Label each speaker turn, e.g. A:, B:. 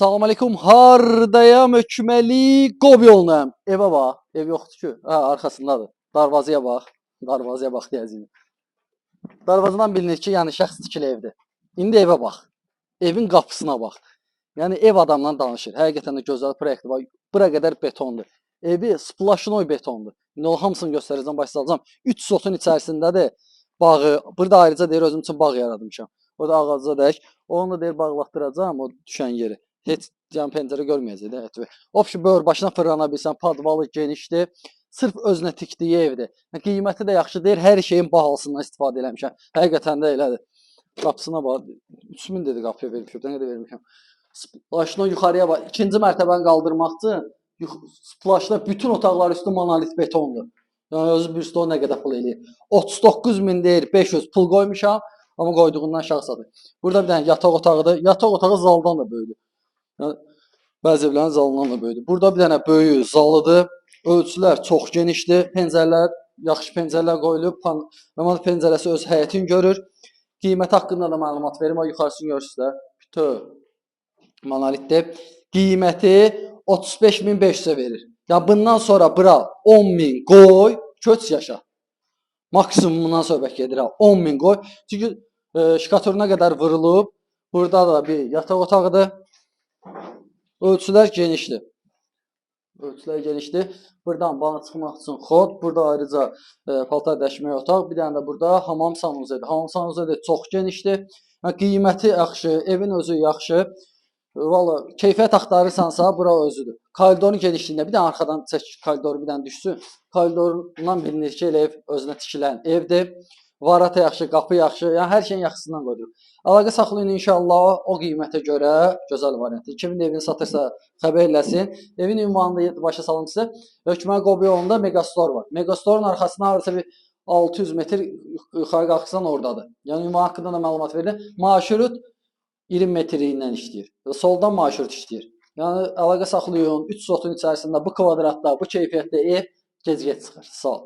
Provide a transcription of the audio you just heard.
A: Salam aleyküm. Hardayam? Hökməli Qob yolunayam. Evə bax. Ev yoxdur ki. Ha, arxasındadır. Darvazaya bax. Darvazaya bax deyəcəyim. Darvazadan bilinir ki, yəni şəxs tikili evdir. İndi evə bax. Evin qapısına bax. Yəni ev adamla danışır. Həqiqətən də gözəl proyektdir. Bax, bura qədər betondur. Evi splaşnoy betondur. İndi o hamısını göstərəcəm, başa salacağam. 3 sotun içərisindədir bağı. Burada ayrıca deyir özüm üçün bağ yaratmışam. Orada ağaca dək. Onu da deyir bağlatdıracağam o düşən yeri. Heç yəni pəncərə görməyəcək də. Evet. Obşi böyür başına fırlana bilsən, podvalı genişdir. Sırf özünə tikdiyi evdir. Yəni, qiyməti də yaxşı deyir, hər şeyin bahalısından istifadə eləmişəm. Həqiqətən də elədir. Qapısına bax, 3000 dedi qapıya vermişəm, nə qədər vermişəm. Splaşno yuxarıya bax, ikinci mərtəbəni qaldırmaq üçün splaşda bütün otaqlar üstü monolit betondur. Yəni özü bir stol nə qədər pul eləyir. 39 min deyir, 500 pul qoymuşam, amma qoyduğundan aşağı satır. Burada bir dənə yataq otağıdır. Yataq otağı zaldan da böyüdür. Yəni, bəzi evlərin zalından da böyüdür. Burada bir dənə böyük zalıdır. Ölçülər çox genişdir. Pəncərələr, yaxşı pəncərələr qoyulub. Normal pəncərəsi öz həyətini görür. Qiyməti haqqında da məlumat verim. O yuxarısını görürsünüz də. Bütün monolitdir. Qiyməti 35.500-ə verir. Yəni bundan sonra bura 10.000 qoy, köç yaşa. Maksimum bundan söhbət gedir ha. 10.000 qoy. Çünki şkaturuna qədər vurulub. Burada da bir yataq otağıdır. Ölçülər genişdir. Ölçülər genişdir. Buradan bana çıxmaq üçün xod, burada ayrıca paltar dəyişmək otaq, bir dənə də burada hamam sanuzelidir. Hamam sanuzeli çox genişdir. Yəni, qiyməti yaxşı, evin özü yaxşı. Valla keyfiyyət axtarırsansa bura özüdür. Koridorun genişliyində bir dənə arxadan çək koridoru bir dənə düşsün. Koridorundan bilinir ki, elə ev özünə tikilən evdir. Varata yaxşı, qapı yaxşı, yəni hər şeyin yaxşısından qoyduruq. Əlaqə saxlayın inşallah o qiymətə görə gözəl variantdır. Kimin evini satırsa xəbər eləsin. Evin ünvanını da başa salım sizə. Hökməli Qob yolunda Megastor var. Megastorun arxasına hardasa bir 600 metr yuxarı qalxsan oradadır. Yəni ünvan haqqında da məlumat verilib. Marşrut 20 metri ilə işləyir. Soldan marşrut işləyir. Yəni əlaqə saxlayın. 3 sotun içərisində bu kvadratda, bu keyfiyyətdə ev gec-gec çıxır. Sağ ol.